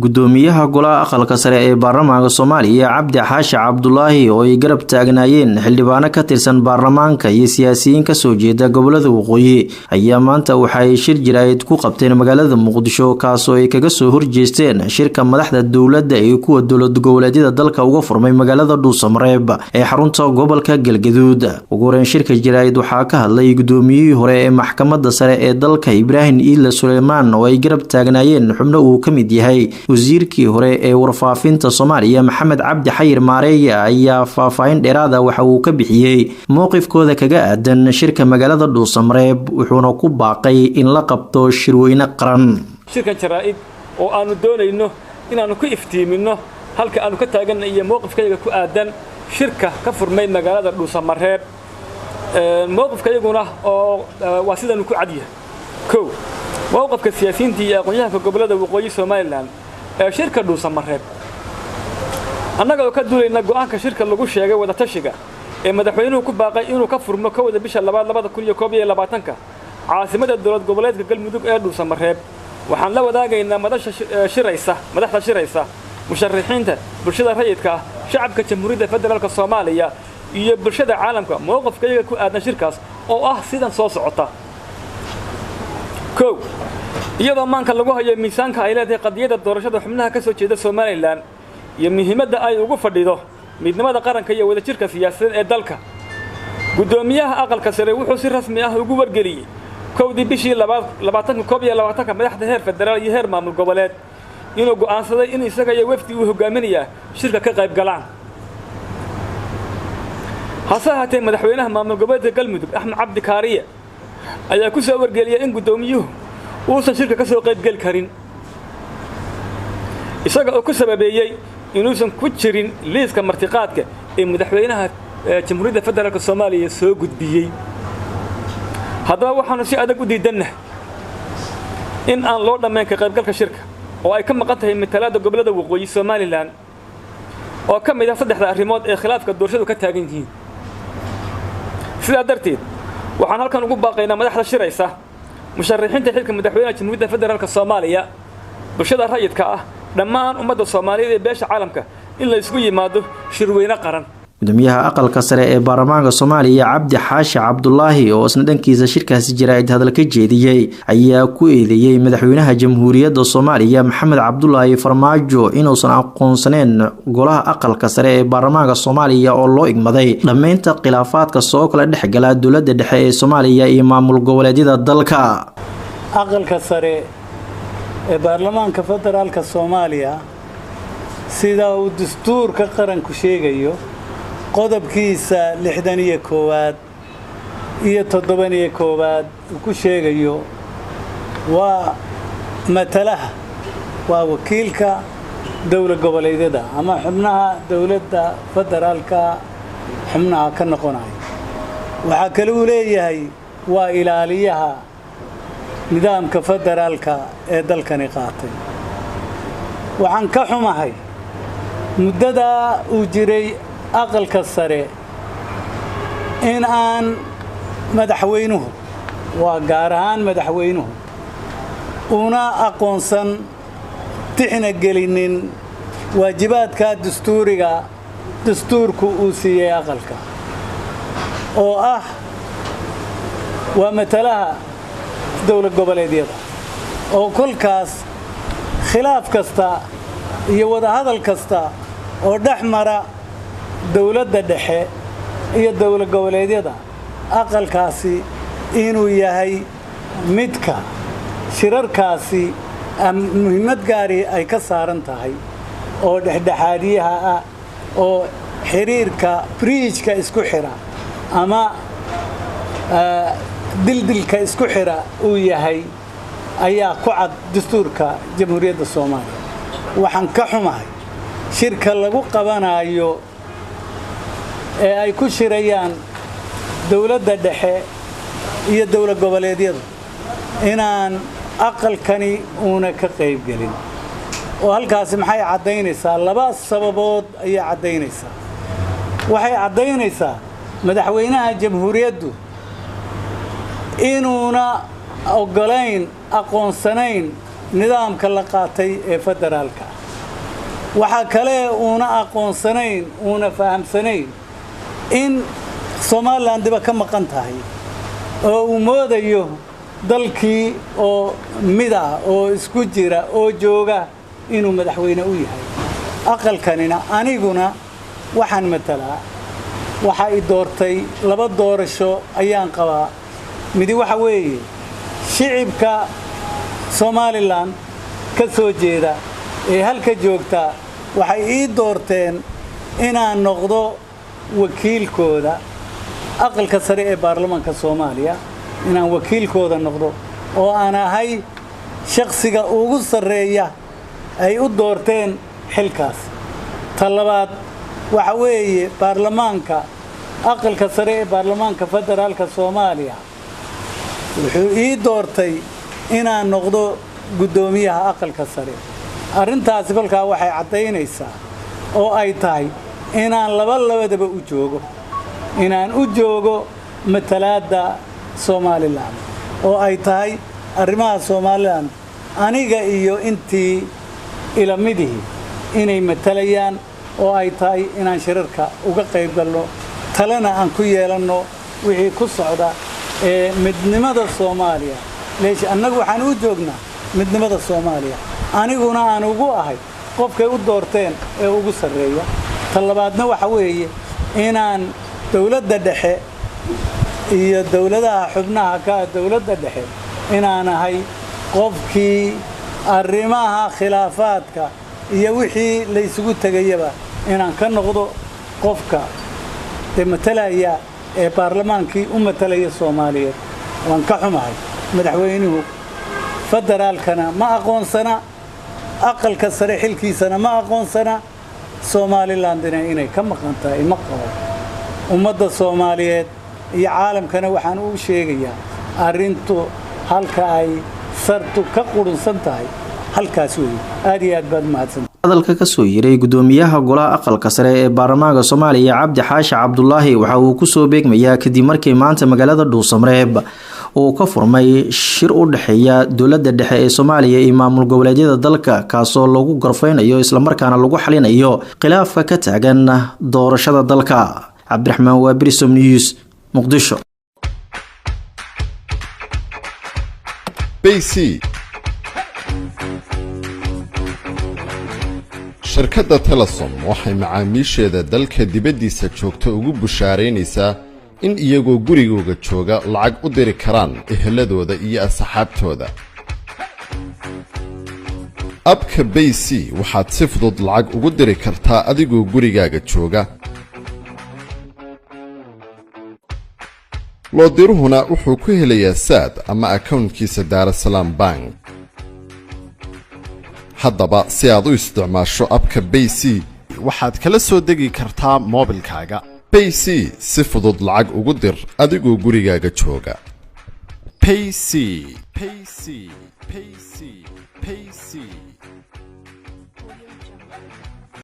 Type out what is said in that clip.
Gudoomiyaha Golaha Aqalka Sare ee Baarlamaanka Soomaaliya Cabdi Xaashi Cabdulaahi oo ay garab taagnaayeen xildhibaano ka tirsan baarlamaanka iyo siyaasiyiin ka soo jeeda gobolada waqooyi ayaa maanta waxa ay shir jiraayad ku qabteen magaalada Muqdisho, kaasoo ay kaga soo horjeesteen shirka madaxda dowladda iyo kuwa dowlad goboleedyada dalka uga furmay magaalada Dhuusamareeb ee xarunta gobolka Galgaduud. Ugu horeyn shirka jiraayad waxaa ka hadlay gudoomiyihii hore ee maxkamadda sare ee dalka Ibraahim Iile Suleymaan oo ay garab taagnaayeen xubno uu ka mid yahay wasiirkii hore ee warfaafinta Soomaaliya Maxamed Cabdi Xayir Maareeye ayaa faahfaahin dheeraad ah waxa uu ka bixiyey mowqifkooda kaga aadan shirka magaalada Dhuusamareeb, wuxuuna ku baaqay in la qabto shirweyne qaran. Shirkan jaraa'id oo aanu doonayno inaanu ku iftiiminno halka aanu ka taaganna iyo mowqifkayaga ku aadan shirka ka furmay magaalada Dhuusamareeb, mowqifkayaguna oo waa sidaanu ku cadyahay. Kow, mowqifka siyaasiyiinta iyo aqoon-yahanka gobolada waqooyi Somaliland ee shirka Dhuusamareeb. Annaga oo ka duulayna go'aanka shirka lagu sheegay wadatashiga ee madaxweynuhu ku baaqay inuu ka furmo 1da bisha labaad 2021-ka caasimada dowlad goboleedka Galmudug ee Dhuusamareeb, waxaan la wadaagaynaa madasha shiraysa, madaxda shiraysa, musharaxiinta, bulshada rayidka ah, shacabka Jamhuuriyadda Federaalka Soomaaliya iyo bulshada caalamka mowqifkayaga ku aadan shirkaas oo ah sidan soo socota. Kow, iyadoo maanka lagu hayo miisaanka ay leedahay qadiyadda doorashada xubnaha ka soo jeeda Somaliland iyo muhiimadda ay ugu fadhido midnimada qaranka iyo wadajirka siyaasadeed ee dalka, guddoomiyaha aqalka sare wuxuu si rasmi ah ugu wargeliyey 1dii bishii labaad 2021-ka madaxda heer federaal iyo heer maamul goboleed inuu go'aansaday in isaga iyo wafdi uu hogaaminayaa shirka ka qayb galaan. Hase ahaatee, madaxweynaha maamul goboleedka Galmudug Axmed Cabdi Kaariye ayaa ku soo wargeliyay in guddoomiyuhu uusan shirka ka soo qaybgeli karin, isaga oo ku sababeeyey inuusan ku jirin liiska martiqaadka ee madaxweynaha Jamhuuriyadda Federaalka Soomaaliya soo gudbiyey. Haddaba waxaanu si adag u diidannahay in aan loo dhammayn ka qaybgalka shirka oo ay ka maqan tahay matalaadda gobolada waqooyi Somaliland oo ka mid ah saddexda arrimood ee khilaafka doorashadu ka taagan yihiin. Sidaa darteed waxaan halkan ugu baaqaynaa madaxda shiraysa, musharaxiinta xilka madaxweynaha Jamhuuriyadda Federaalka Soomaaliya, bulshada rayidka ah, dhammaan ummadda Soomaaliyeed ee beesha caalamka in la isugu yimaado shirweyne qaran. Gudoomiyaha Aqalka Sare ee Baarlamaanka Soomaaliya Cabdi Xaashi Cabdulaahi oo isna dhankiisa shirkaasi jaraa'id hadal ka jeediyey ayaa ku eedeeyey madaxweynaha Jamhuuriyadda Soomaaliya Maxamed Cabdulaahi Farmaajo inuusan aqoonsaneyn Golaha Aqalka Sare ee Baarlamaanka Soomaaliya oo loo igmaday dhammaynta khilaafaadka soo kala dhexgala dowladda dhexe ee Soomaaliya iyo maamul goboleedyada dalka. Aqalka Sare ee Baarlamaanka Federaalka Soomaaliya, sida uu dastuurka qaranku sheegayo qodobkiisa 61aad iyo 71aad uu ku sheegayo, waa matalaha, waa wakiilka dowlad goboleedyada ama xubnaha dowladda federaalka xubnaha ka noqonaya. Waxaa kale uu leeyahay waa ilaaliyaha nidaamka federaalka ee dalkani qaatay. Waxaan ka xumahay muddadaa uu jiray Aqalka Sare in aan madaxweynuhu, waa gaar ahaan madaxweynuhu, una aqoonsan tixna gelinin waajibaadka dastuuriga dastuurku uu siiyey aqalka oo ah waa matalaha dowlad goboleedyada, oo kolkaas khilaaf kasta iyo wadahadal kasta oo dhex mara dowladda dhexe iyo dowlad goboleedyada aqalkaasi inuu yahay midka shirarkaasi muhiimad gaari ay ka saaran tahay oo dhexdhexaadiyaha ah oo xiriirka bridge-ka isku xira ama dildilka isku xira uu yahay ayaa ku cad dastuurka Jamhuuriyadda Soomaaliya. Waxaan ka xumahay shirka lagu qabanayo ee ay ku shirayaan dowladda dhexe iyo dowlad goboleedyadu inaan aqalkani uuna ka qaybgelin, oo halkaasi maxay caddaynaysaa? Laba sababood ayay caddaynaysaa. Waxay caddaynaysaa madaxweynaha jamhuuriyaddu inuuna oggolayn, aqoonsanayn nidaamka la qaatay ee federaalka. Waxaa kale uuna aqoonsanayn, uuna fahamsanayn in Somalilan diba ka maqan tahay, oo uu moodayo dalkii oo mid ah oo isku jira oo jooga inuu madaxweyne u yahay. Aqalkanina aniguna waxaan matalaa, waxaa i doortay, laba doorasho ayaan qabaa. Midi waxa weeye shicibka Somalilan ka soo jeeda ee halka joogta waxay ii doorteen inaan noqdo wakiilkooda Aqalka Sare ee Baarlamaanka Soomaaliya, inaan wakiilkooda noqdo oo aan ahay shakhsiga ugu sarreeya ay u doorteen xilkaas. Ta labaad waxa weeye baarlamaanka, Aqalka Sare ee Baarlamaanka Federaalka Soomaaliya wuxuu ii doortay inaan noqdo guddoomiyaha Aqalka Sare. Arrintaasi kolkaa waxay caddaynaysaa oo ay tahay inaan labadaba u joogo, inaan u joogo matalaadda Somalilan, oo ay tahay arrimaha Somalilan aniga iyo intii ilamidihii inay matalayaan, oo ay tahay inaan shirarka uga qayb galno, talena aan ku yeelanno wixii ku socda ee midnimada Soomaaliya. Leesh annagu waxaan u joognaa midnimada Soomaaliya, aniguna aan ugu ahay qofkay u doorteen ee ugu sarreeya. Ta labaadna waxa weeye inaan dowladda dhexe iyo dowladaha xubnaha ka dowladda dhexe inaan ahay qofkii arrimaha khilaafaadka iyo wixii la isugu tegayaba inaan ka noqdo qofka dee matalaya ee baarlamaankii u matalaya Soomaaliyeed. Waan ka xumahay, madaxweynuhu federaalkana ma aqoonsana, Aqalka Sare xilkiisana ma aqoonsana, Somalilandina inay ka maqan tahay ma qabo. Ummadda Soomaaliyeed iyo caalamkana waxaan u sheegayaa arrintu halka ay sartu ka qurunsan tahay halkaas weeye. Aad iyo aad baad mahadsan. Hadalka kasoo yiray gudoomiyaha golaha Aqalka Sare ee Baarlamaanka Soomaaliya Cabdi Xaashi Cabdulaahi waxa uu kusoo beegmayaa kadib markii maanta magaalada Dhuusamareeb uu ka furmay shir u dhexeeya dowladda dhexe ee Soomaaliya iyo maamul goboleedyada dalka, kaasoo lagu gorfeynayo islamarkaana lagu xalinayo khilaafka ka taagan doorashada dalka. Cabdiraxmaan Waabirisom News, Muqdisho. Bc shirkadda Telesom waxay macaamiisheeda dalka dibaddiisa joogta ugu bushaaraynaysaa in iyagoo gurigooga jooga lacag u diri karaan eheladooda iyo asxaabtooda. App-ka Bayc waxaad si fudud lacag ugu diri kartaa adigoo gurigaaga jooga, loodiruhuna wuxuu ku helayaa Saad ama account-kiisa Daarasalaam Bank. Haddaba si aad u isticmaasho app-ka Bayc, waxaad kala soo degi kartaa moobilkaaga. Bayc si fudud lacag ugu dir adigoo gurigaaga jooga. Payc, Payc, Payc, Payc.